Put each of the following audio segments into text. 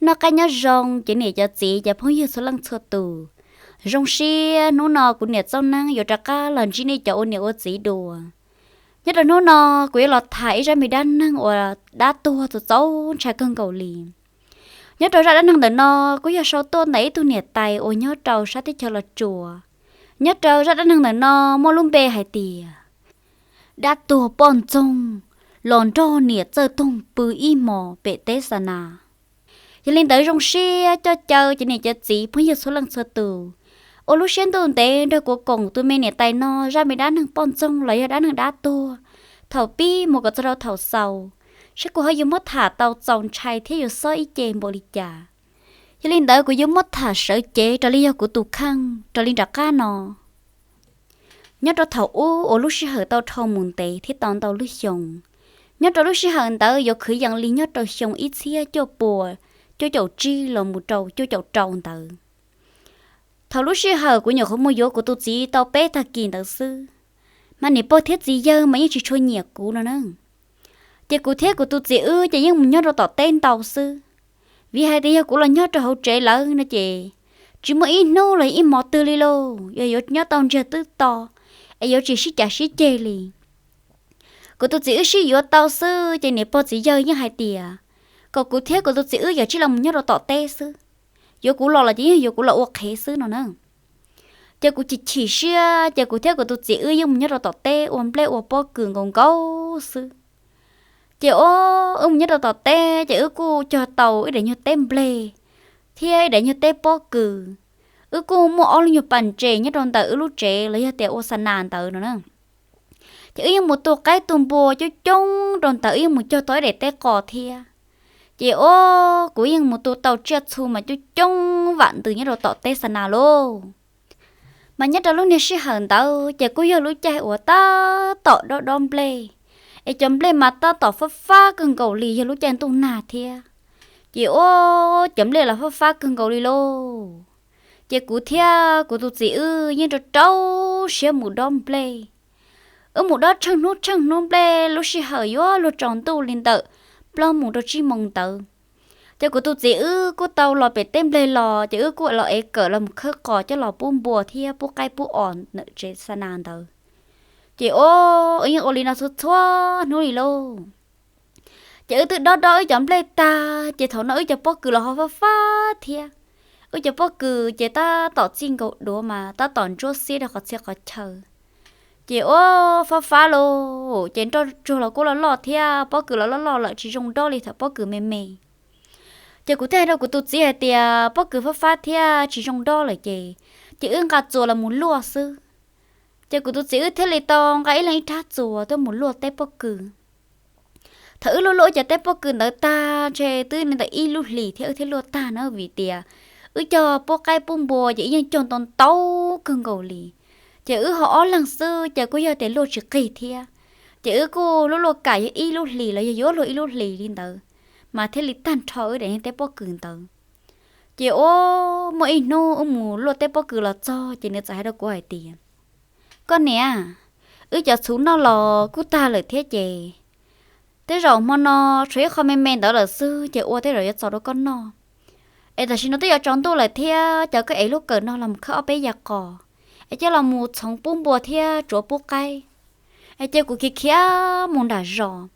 Noj qab nyob zoo cov niam cov txiv cov phooj ywg txhua leej txhua tus. Zoo siab hnub no kuv niam Txooj Neeb yuav rov qab los ntsib nej cov ua niam ua txiv dua. Nyob rau hnub no kuv yuav los tham ib zaj me dab neeg uas dab tuag txaus ntshai kawg nkaus li. Nyob rau zaj dab neeg ntawm no kuj yog sau tuaj ntawm ib tug niam tais uas nyob rau sab teb chaws Los Tsuas. Nyob rau zaj dab neeg ntawm no muaj lub npe hais tias dab tuag poj ntxoog los nrog niam Txawj Toog pw ib hmos pem teb Xa Nas. Yog li ntawd zoo siab coj caw cov niam cov txiv phooj ywg txhua leej txhua tus ua lub siab ntuj ntev nrog kuv koom tus me niam tais no zaj me dab neeg poj ntxoog los yog dab neeg dab tuag thaum pib mus kom txog rau thaum xaus, saib kuv ho yuav muab tham tau txaus ntshai thiab yuav xob ib ce npaum li cas. Yog li ntawd kuv yuav muab tham sawv cev raws li yog kuv tus kheej raws li nram qab no. Nyob rau thaum ub uas lub sij hawm tau dhau mus ntev thiab tau ntau lub xyoo, nyob rau lub sij hawm ntawd yuav kwv yees li nyob rau xyoo ib txhiab cuaj puas cuaj caum tsib los mus rau cuaj caum rau ntawd. Thaum lub sij hawm kuv nyuam qhuav mus yuav kuv tus txiv tau peb tag kis ntawd xwb, mas niam pog thiab txiv yawg mas yeej tsis tshua nyiam kuv no na. Ces kuv thiab kuv tus txiv wb ces yeej mus nyob rau tom teb ntau xwb, vim hais tias yog kuv los nyob rau hauv tsev lawm no ces tsis muaj ib hnub los ib hmos twg li lauj, yog yuav nyob tau ntsiag twb to, es yuav tsis sib cav sib ceg li. Kuv tus txiv wb sib yuav tau xwb ces niam pog txiv yawg yeej hais tias kom kuv thiab kuv tus txiv wb yuav tsij los mus nyob rau tom teb xwb, yuav kuv los los ces yeej yuav kuv los ua qhev xwb no na. Ces kuv chim chim siab ces kuv thiab kuv tus txiv wb yeej mus nyob rau tom teb ua nplej ua pob kws nkaus nkaus xwb. Ces wb mus nyob rau tom teb ces wb kuj cog tau ib daim nyuag teb nplej thiab ib daim nyuag teb pob kws. Wb kuj muaj ob lub nyuag pas ntses nyob rau ntawm wb lub tsev los yog tias ua Xa Nas ntawd no na. Ces wb yeej mus tu qaib tu npua coob coob rau ntawd, wb yeej mus cog tau ib daim teb qos thiab. Ces wb, kuv yeej mus tu tau tsiaj txhu mas coob coob vam ntws nyob rau tom teb Xa Nas lauj. Mas nyob rau lub niag sij hawm ntawd ces kuj yog lub caij uas tab tom dob dob nplej, es cov nplej mas tab tom fab fab kawg nkaus li, yog lub caij ntuj nag thiab. Ces wb, cov nplej los fab fab kawg nkaus li lauj. Ces kuv thiab kuv tus txiv wb yeej rau rau siab mus dob nplej. Wb mus dob tsheej hnub tsheej hnub nplej, lub sij hawm yuav luag tsaus ntuj li ntawm plaub moos rau tsib moos ntawd. Ces kuv tus txiv wb kuj tau los pem teb nplej los, ces wb kuj los ev kawm los mus khawb qos coj los pub npua thiab pub qaib pub os ntawm tsev Xa Nas ntawd. Ces wb yeej ua li no txhua txhua hnub li lauj. Ces wb twb dob dob wb cov nplej tag, ces thaum no wb cov pob kws los ho fab fab thiab. Wb cov pob kws ces tab tom txij nkaus duav mas tab tom ntsuab xiab rau qhov txhia qhov chaw. Ces wb fab fab lauj, ces nroj tsuag los kuj loj loj thiab, pob kws los loj loj lawm tsis zoo dob li thaum pob kws me me. Ces kuv thiaj hais rau kuv tus txiv hais tias pob kws fab fab thiab tsis zoo dob lawm ces, ces wb nqa txuas los mus luaj xwb. Ces kuv tus txiv wb thiaj li tau nqa ib leeg ib rab txuas tuaj mus luaj teb pob kws. Thaum wb luaj luaj wb cov teb pob kws ntawd tag ntshe twb li ntawm ib lub hlis thiab wb thiaj luaj tag na, vim tias wb cog pub qaib pub npua ces wb yeej cog ntau ntau kawg nkaus li. Ces wb ho ob leeg xwb ces kuj yog tias luaj tsis qig thiab. Ces wb kuj luaj luaj kam yog ib lub hlis los yog yuav luag ib lub hlis li ntawd, mas thiaj li tag nrho wb daim teb pob kws ntawd. Ces wb, muaj ib hnub wb mus luaj teb pob kws los txog ces nws txawm hais rau kuv hais tias, koj niam, wb cov txhuv noj los kuj tag lawm thiab ces, tej zaum hmo no tshuav ib qho me me ntawd lawm xwb ces ua tej zaum yuav txaus rau koj noj. Es tam sim no twb yuav tsaus ntuj lawm thiab, ces koj ev lub kawm no los mus khawb ob peb yav qos, es coj los mus txhoov pub npua thiab tsuav pub qaib. Es ces kuv khiav khiav mus nram zos,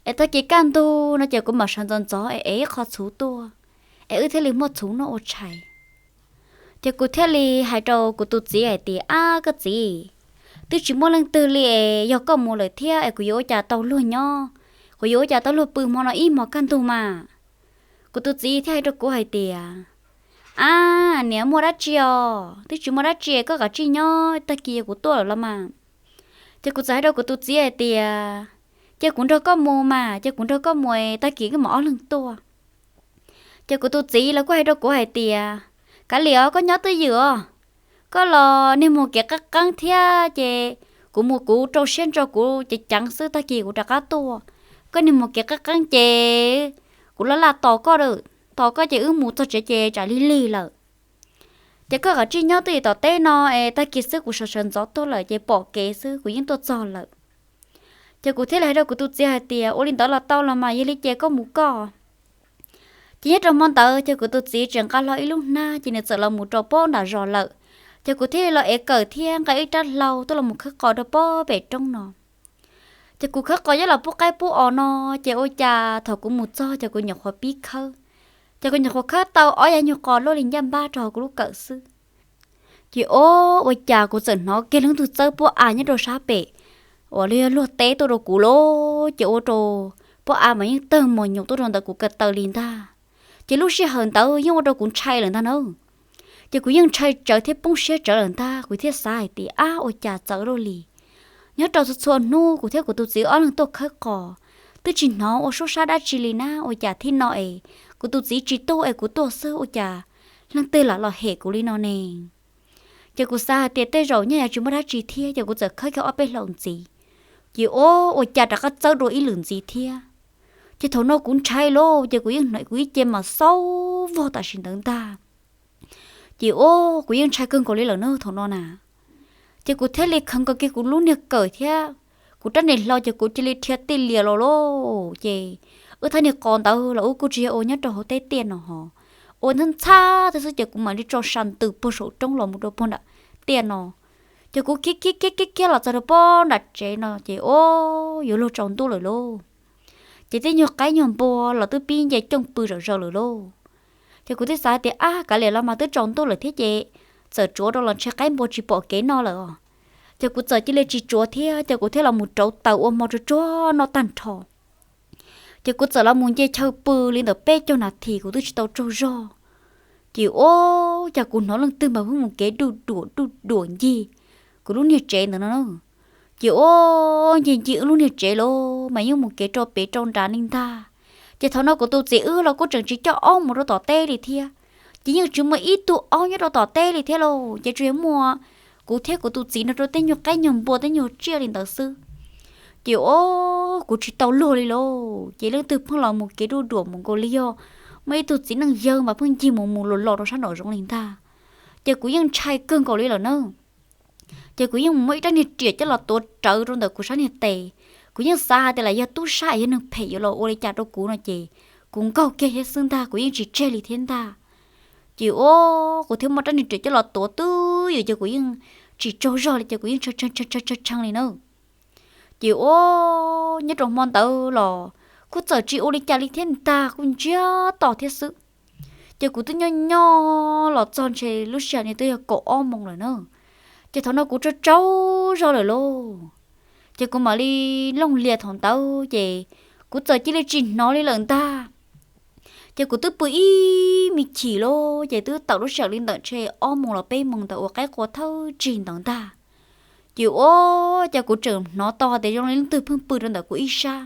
es tag kis kaj ntug no ces kuv mam sawv ntxov ntxov es ev ib qho txhuv tuaj, es wb thiaj li muaj txhuv noj ua tshais. Ces kuv thiaj li hais rau kuv tus txiv hais tias, ab koj txiv, twb tsis muaj leej twg li es yog koj mus lawm thiab es kuv yuav ua cas tau luag nyob, kuv yuav ua cas tau luag pw hmo no ib hmos kaj ntug mas. Kuv tus txiv thiaj hais rau kuv hais tias, ab niam, muaj dab tsi os, twb tsis muaj dab tsi, koj kav tsij nyob, tag kis yog kuv tuaj lawm los mas. Ces kuv txawm hais rau kuv tus txiv hais tias, cia kuv nrog koj mus mas, cia kuv nrog koj mus, tag kis wb mam ob leeg tuaj. Ces kuv tus txiv los kuj hais rau kuv hais tias, kav liam os, koj nyob twj ywm os, koj los niag mus kev qeeb qeeb thiab ces kuv mus kuv rau siab ntso kuv ceev ceev xwb, tag kis kuv rov qab tuaj. Koj niag mus kev qeeb qeeb ces kuv laj laj tos koj, tos koj ces wb mus txog tsev ces tsam lig lig lawm. Ces koj kav tsij nyob twj ywm tom teb no es tag kis xwb kuv sawv sawv ntxov tuaj lawm ces pom kev xwb kuv yeej tuaj txog lawm. Ces kuv thiaj li hais rau kuv tus txiv hais tias, ua li ntawd los tau los mas, yog li ces koj mus koj. Ces nyob rau hmo ntawd ces kuv tus txiv tseem nqa hlo ib lub hnab ces nws txawm los mus rau pob nram zos lawm. Ces kuv thiaj li los ev kawm thiab nqa ib rab hlau tuaj los mus khawb qos rau pob pem roob no. Ces kuv khawb qos nyob los pub qaib pub os no, ces ua cas thaum kuv mus txog ces kuv nyuam qhuav pib khawb, ces kuv nyuam qhuav khawb tau ob yav nyuag qos luaj li ncaj npab rau hauv kuv lub kawm xwb. Ces o, ua cas kuv txawm hnov kiag leej twg txawb pob av nyob rau sab pem uas li yog luag teb tuaj rau kuv lauj. Ces ua rau pob av mas yeej tawg mos nyoos tuaj rau ntawm kuv ko taw li ntag. Ces lub sij hawm ntawd yeej ua rau kuv ntshai lawm ntag na. Ces kuv yeej ntshai tsawv thiab poob siab tsawv lawm ntag, kuv thiaj xav hais tias ab, ua cas txawv luaj li. Nyob rau txhua txhua hnub kuv thiab kuv tus txiv ob leeg tuaj khawb qos, twb tsis hnov ua suab sab dab tsi li na, ua cas thib no es kuv tus txiv tsis tuaj es kuv tuaj xwb, ua cas leej twg lam los hem kuv li no ne. Ces kuv xav hais tias tej zaum nyaj yuav tsis muaj dab tsi thiab, ces kuv txawm khawb kiag ob peb hlau ntxiv. Ces o, ua cas rov qab txawb dua ib lwm ntxiv thiab. Ces thaum no kuv ntshai lauj, ces kuv yeej hnov kuv ib ce mas xaub vog tam sim ntawd ntag. Ces o, kuv yeej ntshai kawg nkaus li lawm na thaum no na. Ces kuv thiaj li khaws nkaus kiag kuv lub niag kawm thiab kuv rab niag hlau, ces kuv cia li dhia tij lias los lauj. Ces wb thaj niag qos ntawd los wb kuj tsis yog ua nyob rau hauv teb tiaj no ho, ua ntxhab ntxhab thiab xwb, ces kuv mam li tso sa ntws puag saum roob los mus rau puag nram tiaj no. Ces kuv khiav khiav khiav khiav khiav los txog rau pob nram tsev no ces o, yuav luag tsaus ntuj lawm lauj. Ces tej nyuag qaib nyuag npua los twb pib nce cooj pw zom zaws lawm lauj. Ces kuv thiaj xav tias ab, kav liam los mas twb tsaus ntuj lawm thiab ces txawm tsuav rau los ntshe qaib npua tsis pom kev noj lawm os. Ces kuv txawm cia li tsis tsuav thiab, ces kuv thiaj los mus rauv taws ua hmo tsuag tsuag noj tag nrho. Ces kuv txawm los mus nce chaw pw li ntawm peb caug nas this kuv twb tsis tau tsaug zog. Ces o, cas kuv hnov leej twg mas pheej mus kev duj duam duj duam ncig kuv lub niag tsev ntawd no. Ces o, ncig ncig wb lub niag tsev los mas yeej mus kev rau pem rau nrad li ntag. Ces thaum no kuv tus txiv wb los kuj tseem tsis coj aub mus rau tom teb li thiab. Ces yeej tsis muaj ib tug aub nyob rau tom teb li thiab lauj, ces tsuas yog muaj kuv thiab kuv tus txiv nrog rau tej nyuag qaib nyuag npua tej nyuag tsiaj li ntawd xwb. Ces o, kuv tsis tau luag li lauj, ces leej twg pheej los mus kev duj duam mus nkaus li yog muaj ib tug txiv neej yawg mas pheej ncig mus mus los los rau sab nraum zoov li ntag. Ces kuv yeej ntshai kawg nkaus li lawm na. Ces kuv yeej mus muab ib rab niag riam coj los tuav rawv rau ntawm kuv sab niag tes. Kuv yeej xav hais tias lam yog tub sab es yog neeg phem yuav los ua li cas rau kuv no ces kuv nkaug kiag thiab xwb ntag, kuv yeej tsis tseg li thiab ntag. Ces o, kuv thiaj muab rab niag riam coj los tuav twb ywm ces kuv yeej tsis tsaug zog li ces kuv yeej tshee tshee li na. Ces o, nyob rau hmo ntawd los kuj txawm tsis ua li cas li thiab ntag, kuj ntsiag to thiab xwb. Ces kuv twb nyob nyob los txog ntshe lub sij hawm no twb yog kaum ob moos lawm na. Ces thaum no kuv tsaug tsaug zog lawm lauj. Ces kuv mam li looj lias thaum ntawd ces kuv txawm cia li tsis hnov li lawm ntag. Ces kuv twb pw ib me chim lauj, ces twb tawm lub sij hawm li ntawm ntshe ob moos los peb moos ntawd uas qaib qua thawj tsig ntawd ntag. Ces o, ces kuv tseem hnov tau hais tias zoo li leej twg pheej pw rau ntawm kuv ib sab.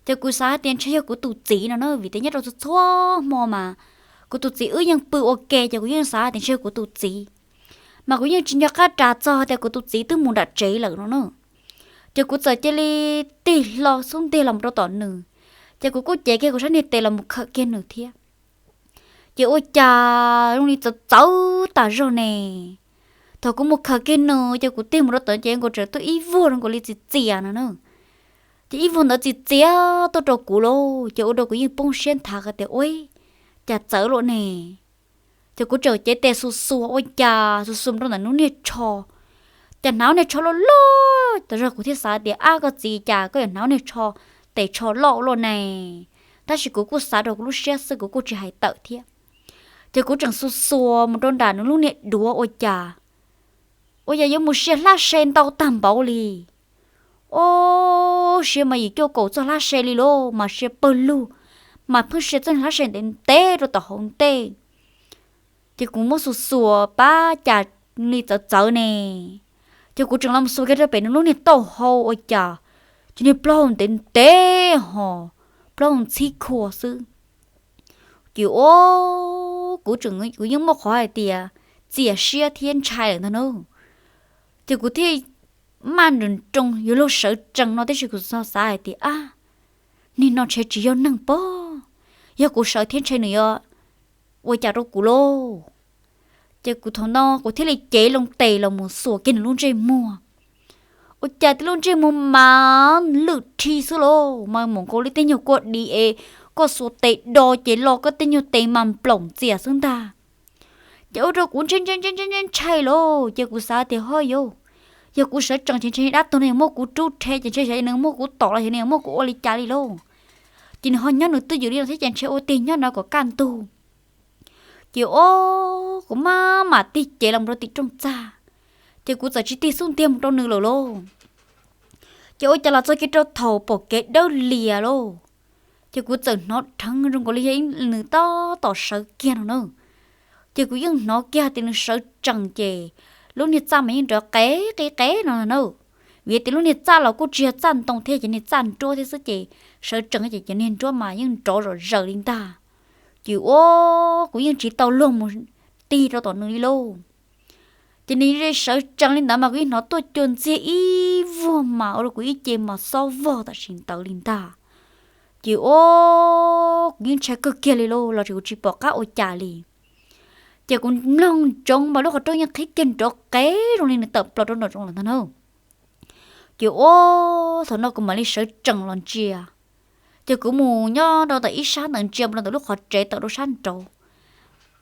Ces kuv xav hais tias ntshe yog kuv tus txiv no na, vim tias nyob rau txhua txhua hmo mas kuv tus txiv wb yeej pw ua ke, ces kuv yeej xav hais tias ntshe yog kuv tus txiv. Mas kuv yeej tsis nco qab ras txog tias kuv tus txiv twb mus nram tsev lawm no na. Ces kuv txawm cia li tig hlo xub ntiag los rau tom nws, ces kuv kuj cev kiag kuv sab niag tes los mus khawm kiag nws thiab. Ces ua cas zoo li txawv txawv tas zog ne. Thaum kuv mus khawm kiag nws ces kuv tig mus rau tom ces nkaus tseem tuaj ib vuag zoo nkaus li txias txias no na. Ces ib vuag ntawd txias txias tuaj rau kuv lauj, ces ua rau kuv yeej poob siab nthav hais tias ua cas txawv luaj ne. Ces kuv tseem cev tes xuas xuas ua cas xuas xuas rau ntawm lub niag tsho, cas hnav niag tsho loj loj tas zog, kuv thiaj xav tias ab, koj txiv, cas koj yuav hnav niag tsho, tes tsho loj luaj ne. Tab sis kuv kuj xav rau kuv lub siab xwb, kuv kuj tsis hais tawm thiab. Ces kuv tseem xuas xuas mus rau nram nws lub niag duav ua cas, ua cas yuav mus sia hlab se ntau tag npaum li. Ob, sia mas yim cuaj kaum txoj hlab se li lauj, mas sia pawg lug, mas pheej sia txoj hlab se ntev ntev rau tom hauv ntej. Ces kuv muab xuas xuas pab cas li txawv txawv ne. Ces kuv tseem los xuas kiag rau pem nws lub niag taub hau ua cas, ces niag plaub hau ntev ntev ho, plaub hau ntxhib khua xwb. Ces ob, kuv tseem, kuv yeej muaj qhov hais tias txias siab thiab ntshai lawm ntag na. Ces kuv thiaj maj nroos nroos yuav luag sawv tsees no, tiam sis kuv txawm xav hais tias ab, niag no ntshe tsis yog neeg pob, yog kuv sawv thiab ntshe nws yuav ua cas rau kuv lauj. Ces kuv thaum no kuv thiaj li cev loo tes los mus xuas kiag nws lub ntsej muag. Ua cas tib lub ntsej muag mas lwj rhi xwb lauj, mas mus nkaus li tej nyuag kua di es koj xuas tes do ces los koj tej nyuag tes mas nplaum ntxias xwb ntag. Ces ua rau kuv ntshai ntshai ntshai ntshai ntshai lauj, ces kuv xav tias ho yau, yog kuv sawv tsees ces ntshe dab tuag no yuav muab kuv rub rhe ces ntshe xyov nws muab kuv tom los xyov nws yuav muab kuv ua li cas li lauj. Ces nws ho nyob nws twj ywm li no thiab ces ntshe ua tig nyob no kom kaj ntug. Ces o, kuv maj mam tig cev los rau tim rooj txag, ces kuv txawm tsis tig xub ntiag mus rau nws lawm lauj. Ces ua cas los txog kiag rau thaum pom kev dawb lias lauj, ces kuv txawm hnov dheev zoo nkaus li yog nws tab tom sawv kiag no na. Ces kuv yeej hnov kiag tias nws sawv tsees ces lub niag txaj mas yeej nrov qev qev qev no na. Vim tias lub niag txaj los kuj tsis yog txaj ntoo thiab, ces niag txaj nruab thiab xwb ces sawv tsees ces cov niag nruab mas yeej nrov zom zaws li ntag. Ces o, kuv yeej tsis tau luag mus tig rau tom nws li lauj. Ces nws sawv tsees li ntawd mas kuv yeej hnov tuaj cua ntxiag ib vuag mas ua rau kuv ib ce mas xob vog tam sim ntawd li ntag. Ces o, kuv yeej ntshai kawg kiag li lauj, los tseem kuv tsis pom qab ua cas li. Ces kuv mloog ntsoov mas lub qhov rooj yeej qhib kiag nrov qev zoo li nws tawm plaws rau nraum zoov lawm ntag na. Ces o, thaum no kuv mam li sawv tsees los ntsia. Ces kuv mus nyob rau tom ib sab ntawd ntsia mus rau ntawm lub qhov tsev tawm rau sab nraud.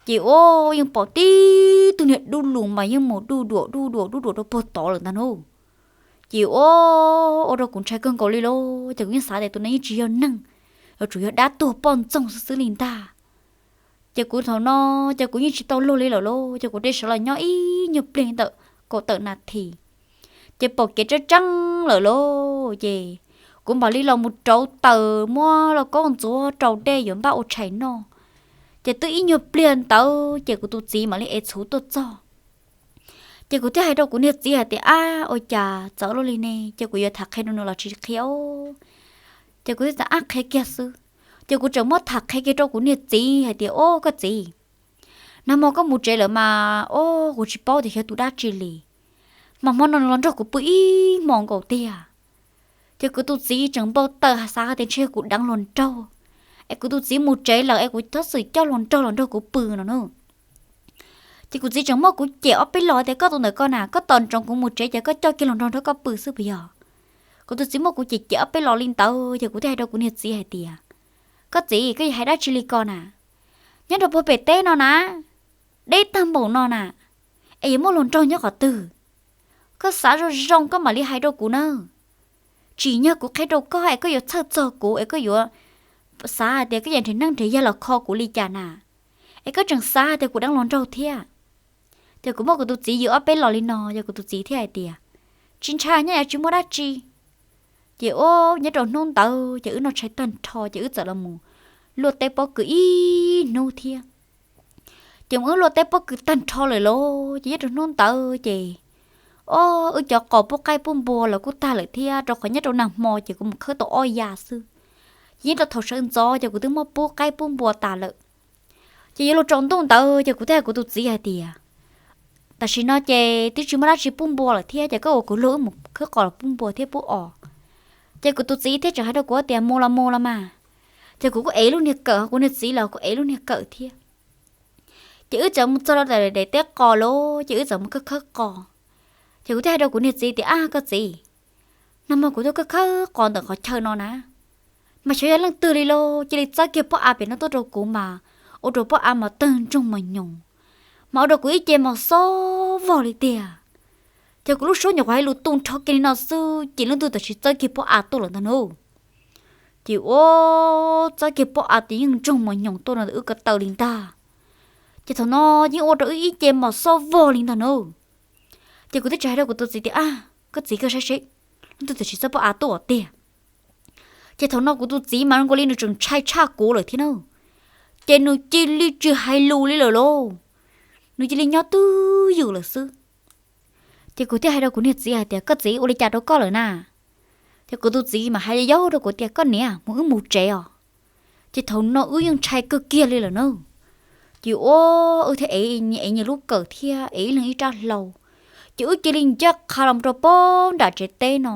Ces o, yeej pom tib tug niag dub lug mas yeej mus duj duam duj duam duj duam rau puag tod lawm ntag na. Ces o, ua rau kuv ntshai kawg nkaus li lauj, ces kuv yeej xav tias tus no yeej tsis yog neeg, yuav tsum yog dab tuag poj ntxoog xwb xwb li ntag. Ces kuv thaum no, ces kuv yeej tsis tau luag li lawm lauj, ces kuv thiaj sawv los nyob ib nyuag pliag li ntawm kaum tawm nas this. Ces pom kev tseeb tseeb lawm lauj, ces kuv mam li los mus rauv taws muab lauj kaub ntxuav rau dej yuav npaj ua tshais noj. Ces twb ib nyuag pliag ntawd ces kuv tus txiv mam li ev txhuv tuaj txog. Ces kuv thiaj hais rau kuv niag txiv hais tias, ab, ua cas txawv luaj li ne, ces kuv yuav tham qhia rau nws los tsis qhia. Ces kuv thiaj tias, ab, qhia kiag xwb. Ces kuv tseem muab tham qhia kiag rau kuv niag txiv hais tias, o, koj txiv, nag hmo koj mus tsev lawm mas, o, kuv tsis paub tias yog tus dab tsi li, mas hmo no nws los nrog kuv pw ib hmos nkaus tiag. Ces kuv tus txiv tseem npau taws xav hais tias ntshe yog kuv deev hluas nraug, es kuv tus txiv mus tsev lawm es kuv tab xwm coj hluas nraug los nrog kuv pw no na. Ces kuv txiv tseem muab kuv cem ob peb los tias, koj tus ntawm ko na, koj tos ntsoov kuv mus tsev ces koj coj kiag hluas nraug nrog koj pw xwb puas yog? Kuv tus txiv muab kuv cem cem ob peb los li ntawd, ces kuv thiaj hais rau kuv niag txiv hais tias, koj txiv, koj yuav hais dab tsi li ko na? Nyob rau puag pem teb no na, deb tag npaum no na, es yuav muaj hluas nraug nyob qhov twg? Koj xav zoo zoo koj mam li hais rau kuv na. Tsim nyog kuv qhia rau koj es koj yuav txhawj txog kuv es koj yuav xav hais tias koj yuav nrhiav neeb nrhiav yaig los kho kuv li cas na, es koj tseem xav hais tias kuv deev hluas nraug thiab. Ces kuv muab kuv tus txiv yws ob peb los li no, ces kuv tus txiv thiaj hais tias, tsis ntshai, nyob yav tsis muaj dab tsi. Ces o, nyob rau hnub ntawd ces wb noj tshais tag nrho ces wb txawm los mus luaj teb pob kws ib hnub thiab. Ces mus wb luaj teb pob kws tag nrho lawm lauj, ces nyob rau hnub ntawd ces o, wb cov qos pub qaib pub npua los kuj tag lawm thiab, rau qhov nyob rau nag hmo ces kuv mus khawb tau ob ya xwb. Ces nyob rau thaum sawv ntxov ces kuv twb muab pub qaib pub npua tas lawm. Ces yuav luag tsaus ntuj ntawd ces kuv thiaj hais kuv tus txiv hais tias, tam sim no ces twb tsis muaj dab tsi pub npua lawm thiab, ces koj ua kuv luag wb mus khawb qos los pub npua thiab pub os. Ces kuv tus txiv thiaj tseem hais rau kuv tias, mus los mus los mas. Ces kuv kuj ev lub niag kawm, kuv niag txiv los kuj ev lub niag kawm thiab. Ces wb txawm mus txog rau daim teb qos lauj, ces wb txawm mus khawb khawb qos. Ces kuv thiaj hais rau kuv niag txiv tias, ab, koj txiv, nag hmo kuv tuaj khawb khawb qos ntawm qhov chaw no na, mas xyov yog leej twg li lauj, cia li txawb kiag pob av pem no tuaj rau kuv mas ua rau pob av mas tawg ntsoog mos nyoos, mas ua rau kuv ib ce mos xob vog li tiag. Ces kuv lub suab nyuam qhuav hais lus tu nrho kiag li no xwb ces leej twg tam sim txawb kiag pob av tuaj lawm ntag na. Ces ua txawb kiag pob av tias yeej ntsoog mos nyoos tuaj no wb ko taw li ntag. Ces thaum no yeej ua rau wb ib ce mos xob vog li ntag na. Ces kuv thiaj tseem hais rau kuv tus txiv tias, ab, koj txiv, koj saib seb, leej twg tam sim txawb pob av tuaj tiag. Ces thaum no kuv tus txiv mas zoo nkaus li nws tseem ntshai tshaj kuv lawm thiab na. Ces nws cia li tsis hais lus li lawm lauj, nws cia li nyob twj ywm lawm xwb. Ces kuv thiaj hais rau kuv niag txiv hais tias, koj txiv, ua li cas rau koj lawm na? Ces kuv tus txiv mas hais yaus rau kuv tias, koj niam, mus wb mus tsev os. Ces thaum no wb yeej ntshai kawg kiag li lawm na. Ces ua, wb thiaj ev, ev nyias lub kawm thiab ev ib leeg ib rab hlau. Ces wb cia li ncaj qha los rau pob nram tsev teb no.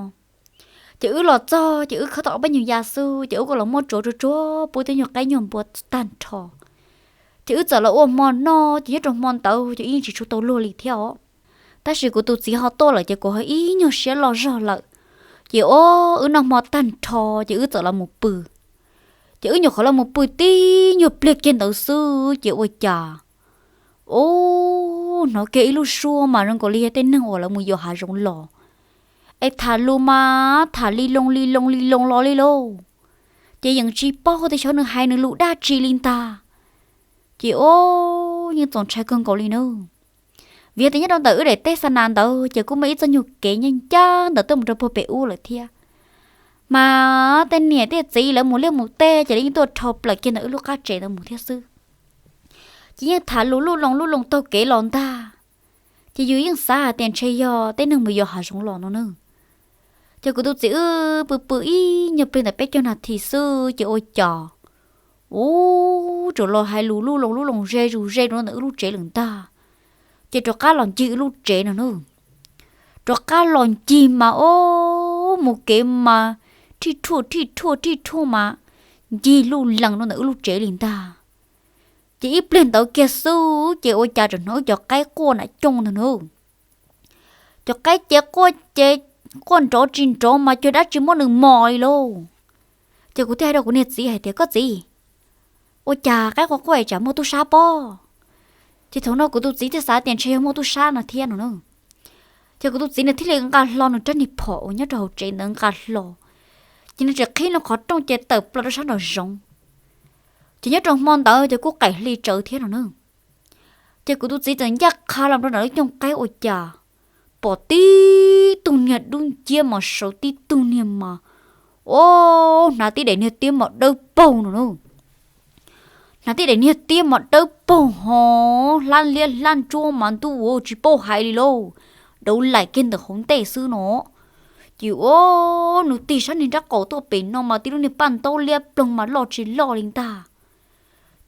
Ces wb los txog ces wb khawb tau ob peb nyuag ya xwb ces wb kuj los muab tsuav tsuag tsuag pub tej nyuag qaib nyuag npua tag nrho. Ces wb txawm los ua hmo noj ces nyob rau hmo ntawd ces wb yeej tsis tshua tau luag li thiab os. Tab sis kuv tus txiv ho tuaj lawm ces kuv ho ib nyuag siab loj zog lawm. Ces o, wb noj hmo tag nrho ces wb txawm los mus pw. Ces wb nyuam qhuav los mus pw tib nyuag pliag kiag ntawd xwb ces ua cas, o, hnov kiag ib lub suab mas zoo nkaus li yog tej neeg uas lawv mus yos hav zoov los, es tham lus mas tham li loo li loo li loo los li lauj. Ces yeej tsis paub tias xyov nws hais nws lus dab tsi li ntag. Ces o, yeej txaus ntshai kawg nkaus li na. Vim tias nyob rau ntawm wb daim teb xa nas ntawd ces kuj muaj ib txoj nyuag kev ncaj ncaj ntawd tuaj mus rau puag pem ub lawm thiab. Mas tej niam tej txiv lawv mus liaj mus teb ces lawv yeej tuaj rho plaws kiag ntawm wb lub qab tsev ntawd mus thiab xwb. Ces yeej tham lus lub loo lub loo taug kev los ntag. Ces yus yeej xav hais tias ntshe yog tej neeg mus yos hav zoov los no na. Ces kuv tus txiv wb pw pw ib nyuag pliag ntawm peb caug nas this xwb ces ua cas, u, tsuas los hais lus lub loo lub loo ze zus ze rau ntawm wb lub tsev lawm ntag. Ces rov qab los ncig wb lub tsev no na. Rov qab los ncig mas o, mus kev mas rhij rhuaj rhij rhuaj rhij rhuaj mas ncig luj lees rau ntawm wb lub tsev li ntag. Ces ib pliag ntawd kiag xwb ces ua cas tseem hnov wb cov qaib quaj nram cooj ntag na. Cov qaib ces quaj ces quaj nrov tsis nrov mas cuag dab tsi muab nws mos li lauj. Ces kuv thiaj hais rau kuv niag txiv hais tias, koj txiv, ua cas qaib quaj quaj es tsam muaj tub sab pob? Ces thaum no kuv tus txiv thiaj xav tias ntshe yog muaj tub sab no thiab no na. Ces kuv tus txiv nws thiaj li nqa hlo nws rab niag phom uas nyob rau hauv tsev ntawd nqa hlo, ces nws tseem qhib nws qhov rooj ces tawm plaws rau sab nraum zoov. Ces nyob rau hmo ntawd ces kuj qaim hli tsawv thiab no na. Ces kuv tus txiv txawm ncaj qha los rau nram lub cooj qaib ua cas pom tib tug niag dub nciab mas sawv tib tug niag mas, o, hnav tib daim niag tiab mas dawb paug no na. Hnav tib daim niag tiab mas dawb paug ho hlab liab hlab ntsuab mas ntuj ua tsis paub hais li lauj, dawv laim kiag ntawm hauv ntej xwb no. Ces o, nws tig sab niag nrab qaum tuaj pem no mas tib lub niag paj ntaub liab ploog mas loj tsis loj li ntag.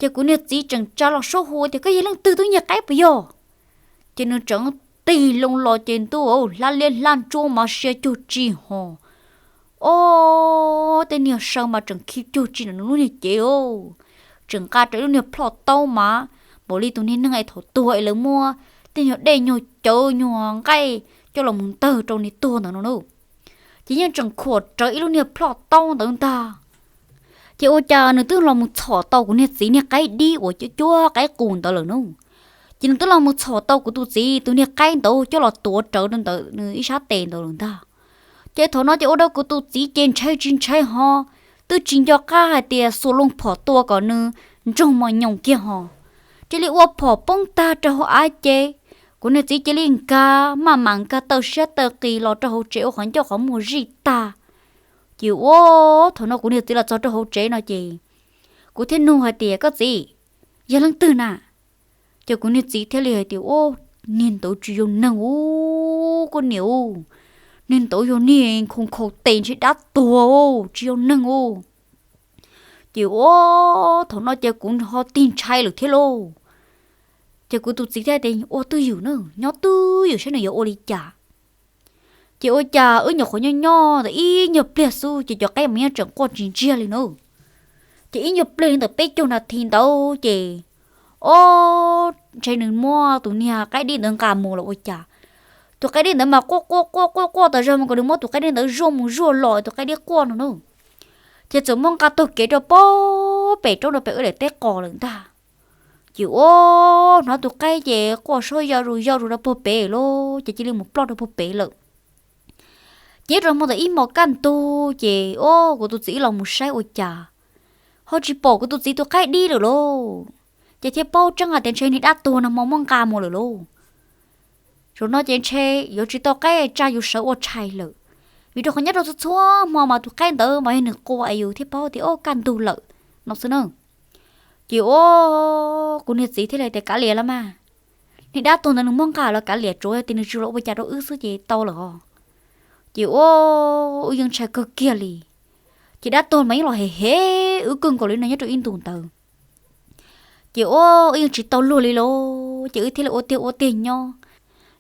Ces kuv niag txiv tseem tsa los suab hu tias, koj yog leej twg, tub nyiag qaib puas yog? Ces nws tseem tig loo los ces ntuj hlab liab hlab ntsuab mas sia cuag tsis ho, o, tej niag saw mas tseem khi cuag tsis ntawm nws lub niag cev, tseem nqa rau ib lub niag plhoj taub mas npaum li tus niag neeg es thaum tuag es lawv muab tej nyuag dej nyuag cawv nyuag nqaij coj los mus ntawg rau niag tuag ntawd no na. Ces yeej tseem khuam rawv ib lub niag plhoj taub ntawd ntag. Ces ua cas nws twb los mus txhom tau kuv niag txiv niag qaib dib uas cuab cuab qaib qus ntawd lawm na. Ces nws twb los mus txhom tau kuv tus txiv tus niag qaib ntawd coj los tuav rawv rau ntawm nws ib sab tes ntawd lawm ntag. Ces thaum no ces ua rau kuv tus txiv ces ntshai tsis ntshai ho, twb tsis nco qab hais tias xuas loo phom tua kom nws ntsoog mos nyoos kiag ho, cia li ua phom poob tag rau hauv av ces kuv niag txiv cia li nkag maj mam nkag taw siab taw qis los rau hauv tsev ua qhov ncauj qhov muag zij tag. Ces ua, thaum no kuv niag txiv los txog rau hauv tsev no ces kuv thiaj nug hais tias, koj txiv, yog leej twg na? Ces kuv niag txiv thiaj li hais tias, u, niag ntawd tsis yog neeg u, koj niam u, niag ntawd yog niag nkhaus nkhaus tes ntshe dab tuag, tsis yog neeg u. Ces ua, thaum no ces kuv ho tig ntshai lawm thiab lauj. Ces kuv tus txiv thiaj tias, ua twj ywm na, nyob twj ywm saib nws yuav ua li cas. Ces ua cas wb nyuam qhuav nyob nyob ntawm ib nyuag pliag xwb ces cov qaib mas yeej tseem quaj tsis ntsiag li na. Ces ib nyuag pliag li ntawm peb caug nas this ntawd ces, o, ntshe nws muab tus niag qaib dib ntawd nqa mus los ua cas. Tus qaib dib ntawd mas quaj quaj quaj quaj quaj tas zog mas kom nws muab tus qaib dib ntawd zuaj mus zuaj los tus qaib dib quaj no na. Ces txawm muab nqa taug kev rau pem roob rau pem wb daim teb qos lawm ntag. Ces ua, hnov tus qaib ces quaj suab yo zus yo zus rau puag pem lauj, ces cia li mus ploj rau puag pem lawm. Ces rau hmo ntawd ib hmos kaj ntug ces, o, kuv tus txiv wb los mus saib ua cas ho tsis pom kuv tus txiv tus qaib dib lawm lauj. Ces thiaj paub tseeb hais tias ntshe niag dab tuag no hmo muab nqa mus lawm lauj. Zaum no ces ntshe yuav tsis tau qaib tsa yus sawv ua tshais lawm, vim rau qhov nyob rau txhua txhua hmo mas tus qaib ntawd mas yog nws qua es yus thiaj paub tias o kaj ntug lawm no xwb na. Ces o, kuv niag txiv thiaj li tias kav liam los mas, niag dab tuag ntawd nws muab nqa los kav liam, tsuav tias nws tsis los ua cas rau wb xwb ces tau lawm os. Ces o, wb yeej ntshai kawg kiag li. Ces dab tuag mas yeej los hem hem wb kawg nkaus li no nyob rau ib ntus ntawd. Ces o, wb yeej tsis tau luag li lauj, ces wb thiaj li ua tiag ua tiag nyob.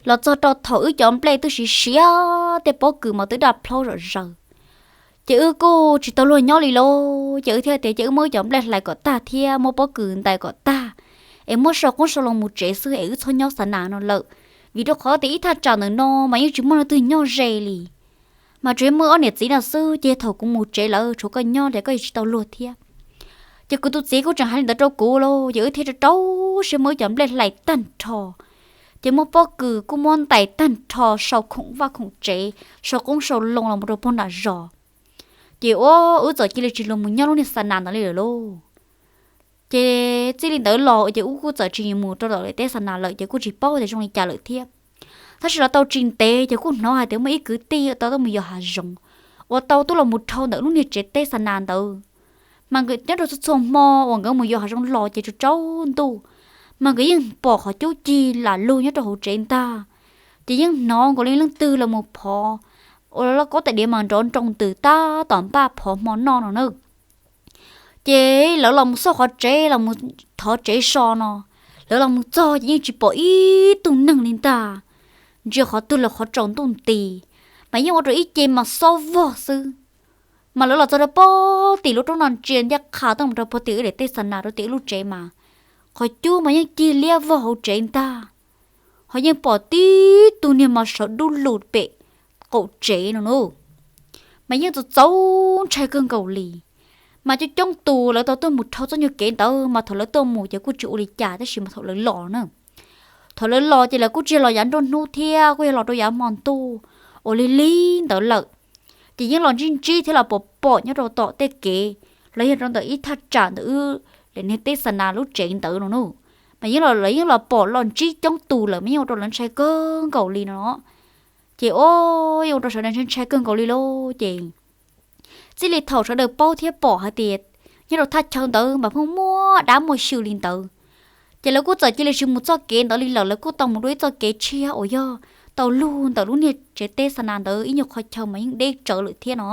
Los txog rau thaum wb cov nplej twb siav siav, tej pob kws mas twb daj plhaub zom zaws. Ces wb kuj tsis tau luag nyob li lauj, ces wb thiaj tias ces wb muab wb cov nplej hlais kom tag thiab muab pob kws ntais kom tag, es muab sau qoob sau loo mus tsev xwb es wb txhob nyob xa nas no lawm, vim rau qhov tias ib thaj tsam ntawm no mas yeej tsis muaj leej twg nyob ze li, mas tsuas yog muaj ob niam txiv no xwb, ces thaum kuv mus tsev lawm tshuav koj nyob ces koj yuav tsis tau luag thiab. Ces kuv tus txiv kuj tseem hais li ntawd rau kuv lauj, ces wb thiaj rau rau siab muab wb cov nplej hlais tag nrho, ces muab pob kws kuj muab ntais tag nrho sau khoom vaj khoom tsev, sau qoob sau loo los mus rau pog nram zos. Ces ua wb txawm cia li tsis los mus nyob lub niag xa nas ntawd li lawm lauj. Ces txij li ntawd los ces wb kuj txawm tsis mus rau tom daim teb xa nas lawm, ces kuj tsis paub tias zoo li cas lawm thiab. Tab sis los tau tsis ntev ces kuj hnov hais tias muaj ib kwv tij tau tuaj mus yos hav zoov uas tau tuaj los mus dhau ntawm lub niag tsev teb xa nas ntawd. Mas nkawd nyob rau txhua txhua hmo uas nkawd mus yos hav zoov los ces tsaus ntuj, mas nkawd yeej pom qhov cub cig lam lug nyob rau hauv tsev ntag. Ces yeej hnov nkaus li leej twg los mus phov, ua loj kaub tais diav mas nrov nroo ntws tab tom npaj phov hmo noj no na. Ces lawv los mus xauj qhov tsev los mus thov tsev so no, lawv los mus txog ces yeej tsis pom ib tug neeg li ntag. Ntsia qhov twg los qhov tsaus ntuj nti, mas yeej ua rau ib ce mas xob vog xwb. Mas lawv los txog rau pem tim lub roob no ntsia ncaj qha tuaj mus rau pem tim wb daim teb xa nas rau tim wb lub tsev mas qhov cub mas yeej cig liab vog hauv tsev ntag. Ho yeej pom tib tug niag mas sawv dub lug pem qaum tsev no na, mas yeej txaus txaus ntshai kawg nkaus li. Mas coob coob tus lawv tau tuaj mus dhau txoj nyuag kev ntawd mas thaum lawv tuaj mus ces kuj tsis ua li cas, tab sis mas thaum lawv los na, thaum lawv los ces lawv kuj tsis yog los yav nruab hnub thiab, kuj yog los rau yav hmo ntuj uas lig lig ntawd lawm. Ces yeej los ntsib ntsib thiab los pom pom nyob rau tom tej kev los yog rau ntawm ib thaj tsam ntawm wb lawm niag teb xa nas lub tsev ntawd no na. Mas yeej los, lawv yeej los pom los ntsib coob tus lawm mas yeej ua rau lawv ntshai kawg nkaus li no. Ces o, yeej ua rau sawv daws ntshai ntshai kawg nkaus li lauj. Ces txij li thaum sawv daws paub thiab pom hais tias nyob rau thaj chaw ntawd mas pheej muaj dab muaj xyw li ntawd, ces lawv kuj txawm cia li tsis mus txoj kev ntawd li lawm, lawv kuj tau mus rau ib txoj kev tshiab uas yog tau lug ntawm lub niag tsev teb xa nas ntawd ib nyuag qhov chaw mas yeej deb tsawv lawm thiab no.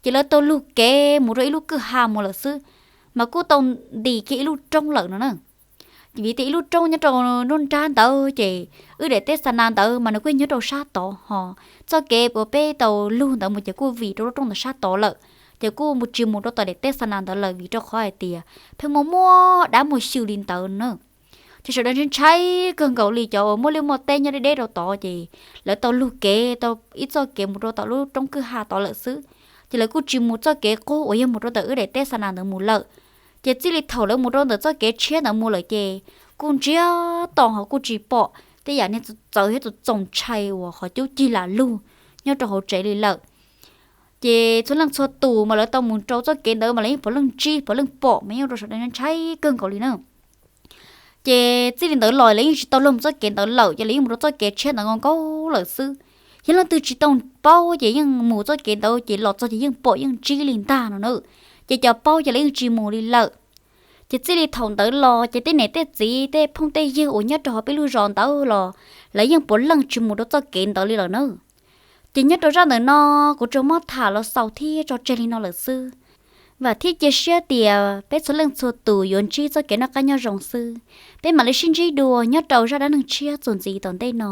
Ces lawv tau lug kev mus rau ib lub kwj ha mus lawm xwb, mas kuj tau ntim kiag ib lub roob lawm no na. Vim tias ib lub roob nyob rau nruab nrab ntawd ces wb daim teb xa nas ntawd mas nws kuj nyob rau sab tod ho, txoj kev uas peb tau lug ntawd mus ces kuj vim rau lub roob ntawd sab tod lawm, ces kuj mus tsis mus rau tom daim teb xa nas ntawd lawm vim rau qhov hais tias pheej muaj muaj dab muaj xyw li ntawd na. Ces sawv daws ntshai ntshai kawg nkaus li, cov uas muaj liaj muaj teb nyob deb deb rau tod ces lawv tau lug kev tau ib txoj kev mus rau tom lub roob kwj ha tod lawm xwb, ces lawv kuj tsis mus txoj kev qub uas yog mus rau ntawm wb daim teb xa nas ntawd mus lawm. Ces txij li thaum lawv mus rau ntawm txoj kev tshiab ntawd mus lawm ces kuj ntsiag to ho kuj tsis pom tej yam niag txawv thiab txaus ntshai uas qhov cub cig lam lug nyob rau hauv tsev li lawm. Ces txhua leej txhua tus mas lawv tau mus rau txoj kev ntawd mas lawv yeej puav leej ntsib puav leej pom mas yeej ua rau sawv daws ntshai kawg nkaus li na. Ces txij li ntawd los lawv yeej tsis tau lug mus txoj kev ntawd lawm, ces lawv yeej mus rau txoj kev tshiab ntawd nkaus nkaus lawm xwb. Yog leej twg tsis tau paub ces yeej mus txoj kev ntawd ces los txog ces yeej pom yeej ntsib li ntag no na. Ces cov paub ces lawv yeej tsis mus li lawm. Ces txij li thaum ntawd los ces tej niam tej txiv tej phooj tej ywg uas nyob rau hauv peb lub zos ntawd los lawv yeej puav leej tsis mus rau txoj kev ntawd li lawm na. Ces nyob rau zaj ntawm no kuv tsuas muab tham los xaus thiab tso tseg li no lawm xwb. Vam thiab cia siab tias peb txhua leej txhua tus yuav ntsib txoj kev noj qab nyob zoo xwb. Peb mam li sib ntsib dua nyob rau zaj dab neeg tshiab txuas ntxiv tom ntej no.